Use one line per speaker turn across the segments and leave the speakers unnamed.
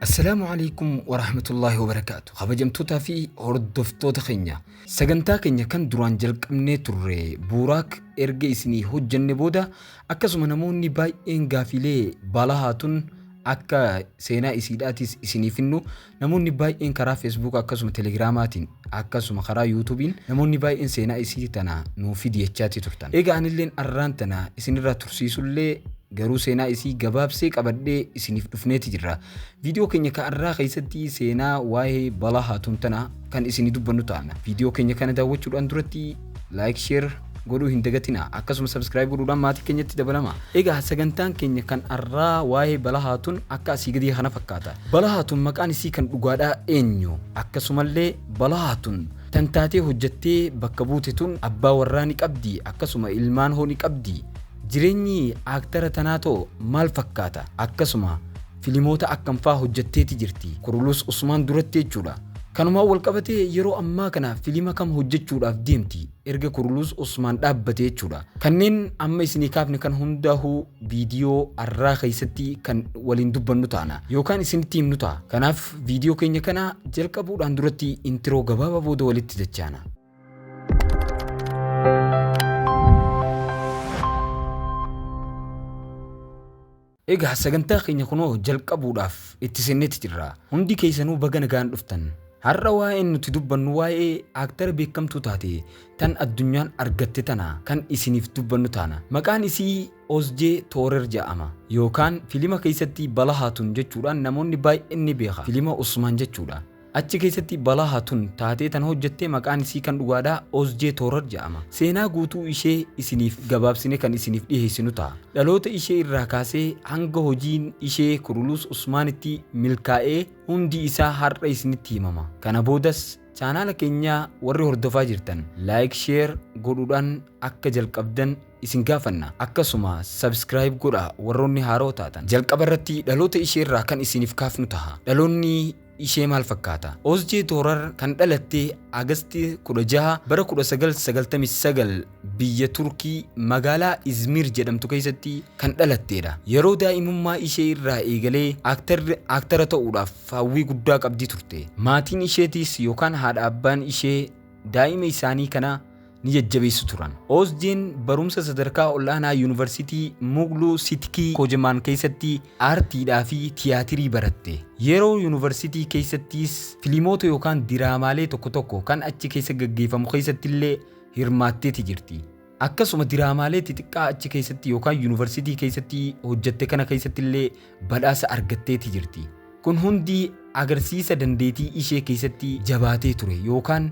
Assalaamu alaikum warahmatullaahi wabarakaatu. Kabajamtootaa fi hordoftoota keenya, sagantaa keenya kan duraan jalqabnee turre Buuraak erga isinii hojjanne booda, akkasuma namoonni baay'een gaafiilee Balahaatun akka seenaa isiidhaatis isiniif hinnu namoonni baay'een karaa Facebook, akkasuma Telegiraamaatiin, akkasuma karaa YouTube'n namoonni baay'een seenaa isii tana nuu fidi jechaati turtan. Egaa anilleen arraan tana isinirraa tursiisullee garuu seenaa isii gabaabsee qabadhee isiniif dhufneeti jirra. Viidiyoo keenya ka arraa keessatti seenaa waa'ee Balahaatun tana kan isinii dubbannu taana. Viidiyoo keenya kana daawwachuudhaan duratti like, share godhuu hin dagatina. Akkasuma subscribe godhuudhaan maatii keenyatti dabalama. Egaa sagantaan keenya kan arraa waa'ee Balahaatun akka asii gadii kana fakkaata. Balahaatun maqaan isii kan dhugaadhaa eenyu? Akkasumallee Balahaatun tan taatee hojjattee bakka buute tun abbaa warraa ni qabdi, akkasuma ilmaan hoo ni qabdi. Jireenyi aaktara tanaa too maal fakkaata? Akkasuma filimoota akkam faa hojjatteeti jirti? Kurulus Usmaan duratti jechuudha. Kanumaan wal qabatee yeroo ammaa kana filima kam hojjechuudhaaf deemti erga Kurulus Usmaan dhaabbate jechuudha. Kanneen amma isinii kaafne kan hundaahuu viidiyoo arraa keessatti kan waliin dubbannu taana yookaan isinitti himnu ta'a. Kanaaf viidiyoo keenya kana jalqabuudhaan duratti intiroo gabaabaa booda walitti dachaana. Egaa sagantaa keenya kunoo jalqabuudhaaf itti seenneeti jirra. Hundi keessanuu baga nagaan dhuftan. Har'a waa'een nuti dubbannu waa'ee aaktara beekamtuu taate tan addunyaan argatte tana kan isiniif dubbannu taana. Maqaan isii Ozjee Toorer jedhama. Yookaan filima keessatti Balahaatun jechuudhaan namoonni baay'een ni beeka. Filima Usmaan jechuudha. Achi keessatti Balahaatun taatee tan hojjatte maqaan isii kan dhugaadhaa Ozjee Toorer jedhama. Seenaa guutuu ishee isiniif gabaabsine kan isiniif dhiheessinu ta'a. Dhaloota ishee irraa kaasee hanga hojiin ishee Kurulus Usmaanitti milkaa'ee hundi isaa har'a isinitti himama. Kana boodas chaanaala keenya warri hordofaa jirtan like, share godhuudhaan akka jalqabdan isin gaafanna. Akkasuma subscribe godhaa warroonni haaroo taatan. Jalqaba irratti dhaloota ishee irraa kan isiniif kaafnu taha. Dhaloonni ishee maal fakkaata? Ozjee Toorar kan dhalatte Agasti 16 bara 1999 biyya Turkii magaalaa Izmir jedhamtu keessatti kan dhalatteedha. Yeroo daa'imummaa ishee irraa eegalee aaktara ta'uudhaaf hawwii guddaa qabdi turte. Maatiin isheetis yookaan haadha abbaan ishee daa'ima isaanii kana ni jajjabeessu turan. Ozjeen barumsa sadarkaa ol'aanaa Yuunivarsiitii Mugluu Sitkii Kojemaan keessatti aartiidhaa fi tiyaatirii baratte. Yeroo yuunivarsiitii keessattis filimoota yookaan diraamaalee tokko tokko kan achi keessa gaggeeffamu keessattillee hirmaatteeti jirti. Akkasuma diraamaalee xixiqqaa achi keessatti yookaan yuunivarsiitii keessatti hojjatte kana keessattillee badhaasa argatteeti jirti. Kun hundi agarsiisa dandeettii ishee keessatti jabaatee ture yookaan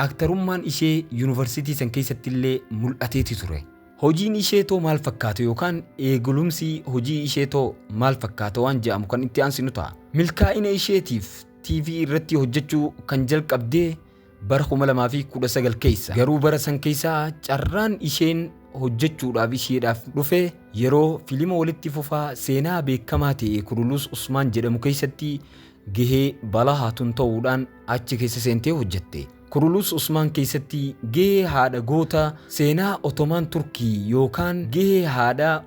aaktarummaan ishee yuunivarsiitii san keessattillee mul'ateeti ture. Hojiin ishee too maal fakkaata yookaan eegulumsi hojii ishee too maal fakkaata waan jedhamu kan itti aansinu ta'a. Milkaa'ina isheetiif TV irratti hojjechuu kan jalqabdee bara 2019 keessa. Garuu bara san keessa carraan isheen hojjechuudhaaf isheedhaaf dhufe yeroo filima walitti fufaa seenaa beekamaa ta'e Kurulus Usmaan jedhamu keessatti gahee Balahaatun ta'uudhaan achi keessa seentee hojjette. Kurulus Usmaan keessatti gahee haadha goota seenaa Otomaan Turkii yookaan gahee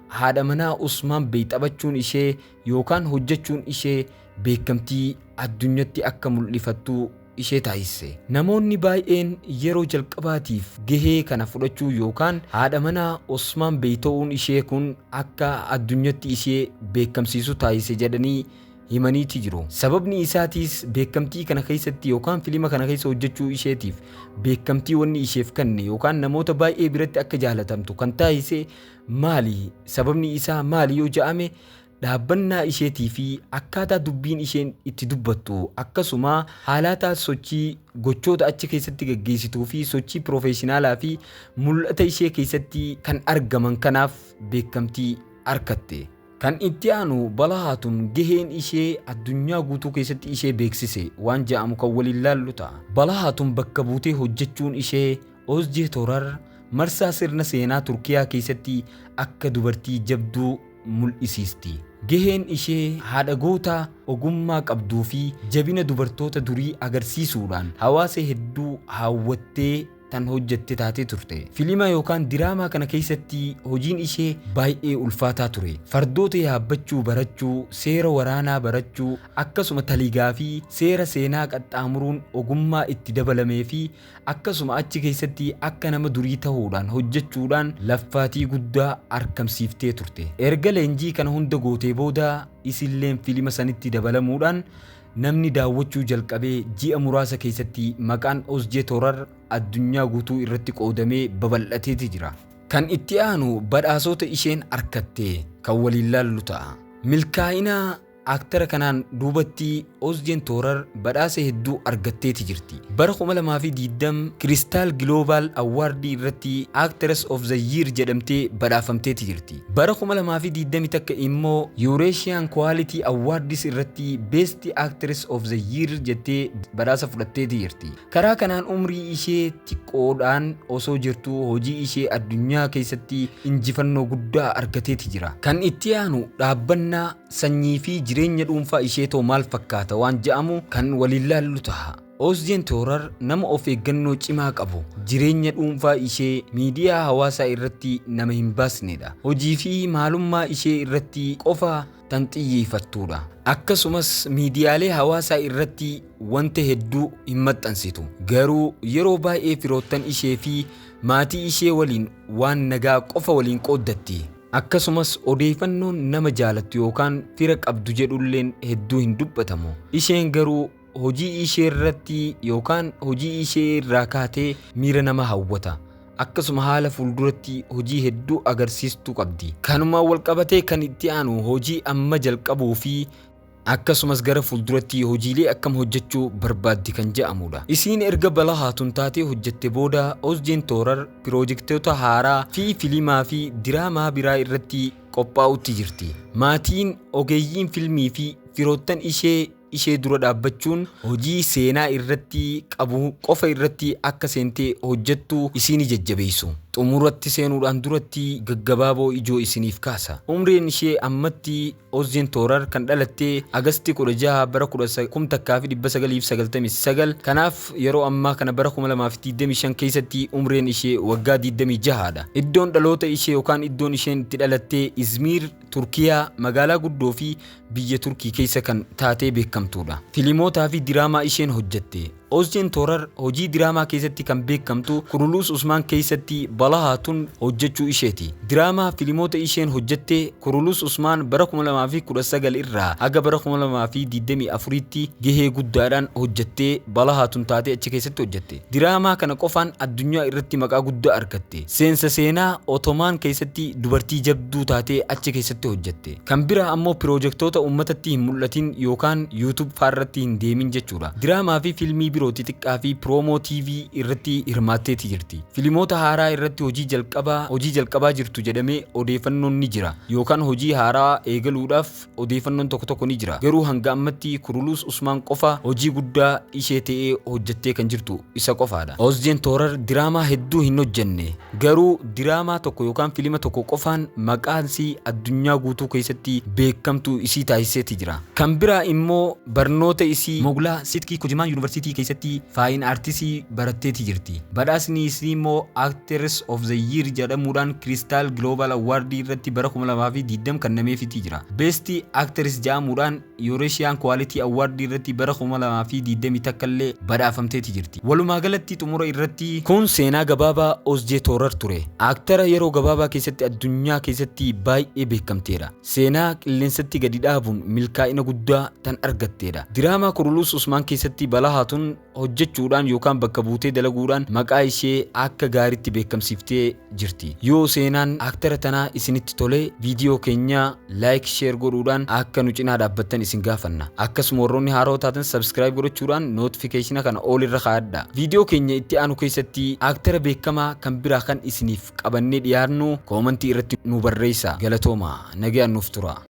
haadha manaa Usmaan Bey taphachuun ishee yookaan hojjechuun ishee beekamtii addunyatti akka mul'ifattu ishee taasise. Namoonni baay'een yeroo jalqabaatiif gahee kana fudhachuu yookaan haadha manaa Usmaan Bey ta'uun ishee kun akka addunyatti ishee beekamsiisu taasise jedhanii himaniiti jiru. Sababni isaatis beekamtii kana keessatti yookaan filima kana keessa hojjechuu isheetiif beekamtii wanni isheef kenne yookaan namoota baay'ee biratti akka jaalatamtu kan taasise maali? Sababni isaa maali yoo jedhame, dhaabbannaa isheetii fi akkaataa dubbiin isheen itti dubbattu, akkasuma haalaataa sochii gochoota achi keessatti gaggeessituu fi sochii piroofeeshinaalaa fi mul'ata ishee keessatti kan argaman kanaaf beekamtii argatte. Kan itti aanu Balahaatun gaheen ishee addunyaa guutuu keessatti ishee beeksise waan jedhamu kan waliin laallu ta'a. Balahaatun bakka buutee hojjechuun ishee Ozjee Toorar marsaa sirna seenaa Turkiyaa keessatti akka dubartii jabduu mul'isiisti. Gaheen ishee haadha gootaa ogummaa qabduu fi jabina dubartoota durii agarsiisuudhaan hawaasa hedduu hawwattee tan hojjette taatee turte. Filima yookaan diraamaa kana keessatti hojiin ishee baay'ee ulfaataa ture. Fardoota yaabbachuu barachuu, seera waraanaa barachuu, akkasuma taligaa fi seera seenaa qaxxaamuruun ogummaa itti dabalamee fi akkasuma achi keessatti akka nama durii ta'uudhaan hojjechuudhaan laffaatii guddaa argamsiiftee turte. Erga leenjii kana hunda gootee booda isilleen filima sanitti dabalamuudhaan namni daawwachuu jalqabee ji'a muraasa keessatti maqaan Ozjee Toorar addunyaa guutuu irratti qoodamee babal'ateeti jira. Kan itti aanu badhaasota isheen argatte kan waliin laallu ta'a. Milkaa'ina aaktara kanaan duubatti Ozjeen Toorar badhaasa hedduu argatteeti jirti. Bara 2020 Crystal Global Award irratti Actress of the Year jedhamtee badhaafamteeti jirti. Bara 2021 immoo Eurasian Quality Awards irratti Best Actress of the Year jettee badhaasa fudhatteeti jirti. Karaa kanaan umrii ishee xiqqoodhaan osoo jirtuu hojii ishee addunyaa keessatti injifannoo guddaa argateeti jira. Kan itti aanu dhaabbannaa sanyii fi jireenya dhuunfaa isheetoo maal fakkaata waan je'amu kan waliin laallu ta'a. Ozjeen Toorar nama of eeggannoo cimaa qabu, jireenya dhuunfaa ishee miidiyaa hawaasaa irratti nama hin baasnedha. Hojii fi maalummaa ishee irratti qofa tan xiyyeeffattudha. Akkasumas miidiyaalee hawaasaa irratti wanta hedduu hin maxxansitu. Garuu yeroo baay'ee firoottan ishee fi maatii ishee waliin waan nagaa qofa waliin qooddatti. Akkasumas odeeffannoon nama jaalattu yookaan fira qabdu jedhulleen hedduu hin dubbatamu. Isheen garuu hojii ishee irratti yookaan hojii ishee irraa kaatee miira nama hawwata. Akkasuma haala fuulduratti hojii hedduu agarsiistuu qabdi. Kanumaan wal qabatee kan itti aanu hojii amma jalqabuu fi akkasumas gara fuulduratti hojiilee akkam hojjechuu barbaaddi kan jedhamudha. Isiin erga Bala Haatun taatee hojjette booda Ozjeen Toorar piroojektoota haaraa fi filimaa fi diraamaa biraa irratti qophaa'utti jirti. Maatiin, ogeeyyiin filmii fi firoottan ishee ishee dura dhaabbachuun hojii seenaa irratti qabu qofa irratti akka seentee hojjettu isiin jajjabeessu. Xumuratti seenuudhaan duratti gaggabaaboo ijoo isiniif kaasa. Umriin ishee ammatti Ozjeen Toorar kan dhalatte Agasti 16 bara 1999, kanaaf yeroo ammaa kana bara 2025 keessatti umriin ishee waggaa 26 dha. Iddoon dhaloota ishee yookaan iddoon isheen itti dhalatte Izmir, Turkiyaa, magaalaa guddoo fi biyya Turkii keessa kan taatee beekamtudha. Filimootaa fi diraamaa isheen hojjette. Ozjeen Toorar hojii diraamaa keessatti kan beekamtu Kuruluus Usmaan keessatti Bala Haatun hojjechuu isheeti. Diraamaa filimoota isheen hojjette Kuruluus Usmaan bara 2019 irraa haga bara 2024tti gahee guddaadhaan hojjettee Bala Haatun taatee achi keessatti hojjette. Diraamaa kana qofaan addunyaa irratti maqaa guddaa argatte. Seensa seenaa Otomaan keessatti dubartii jabduu taatee achi keessatti hojjette. Kan biraa ammoo piroojektoota uummatatti hin mul'atin yookaan YouTube faarratti hin deemin jechuudha. Diraamaa fi filmii biroo xixiqqaa fi promo TV irratti hirmaatteeti jirti. Filimoota haaraa irratti hojii jalqabaa jirtu jedhamee odeeffannoon ni jira. Yookaan hojii haaraa eegaluudhaaf odeeffannoon tokko tokko ni jira. Garuu hanga ammatti Kuruluus Usmaan qofa hojii guddaa ishee ta'ee hojjettee kan jirtu isa qofaadha. Ozjeen Toorar diraamaa hedduu hin hojjenne. Garuu diraamaa tokko yookaan filima tokko qofaan maqaan isii addunyaa guutuu keessatti beekamtuu isii taasiseeti jira. Kan biraa immoo barnoota isii Muglaa Sitkii Kujimaan Yuunivarsiitii keessatti Fine Artsii baratteeti jirti. Badhaasni isii immoo Actress of the Year jedhamuudhaan Crystal Global Award irratti bara 2020 kennameefitii jira. Best Actress jedhamuudhaan Eurasian Quality Award irratti bara 2021 illee badhaafamteeti jirti. Walumaa galatti xumura irratti kun seenaa gabaabaa Ozjee Toorar ture. Aaktara yeroo gabaabaa keessatti addunyaa keessatti baay'ee beekamteedha. Seenaa qilleensatti gadi dhaabuun milkaa'ina guddaa tan argatteedha. Diraamaa Kuruluus Usmaan keessatti Bala Haatun hojjechuudhaan yookaan bakka buutee dalaguudhaan maqaa ishee akka gaariitti beekamsiiftee jirti. Yoo seenaan aaktara tanaa isinitti tole, viidiyoo keenya like, share godhuudhaan akka nu cinaa dhaabbattan isin gaafanna. Akkasuma warroonni haaroo taatan subscribe godhachuudhaan notificationa kana all irra kaa'adha. Viidiyoo keenya itti aanu keessatti aaktara beekamaa kan biraa kan isiniif qabannee dhiyaannu commentii irratti nu barreessa. Galatooma, nagaan nuuf tura.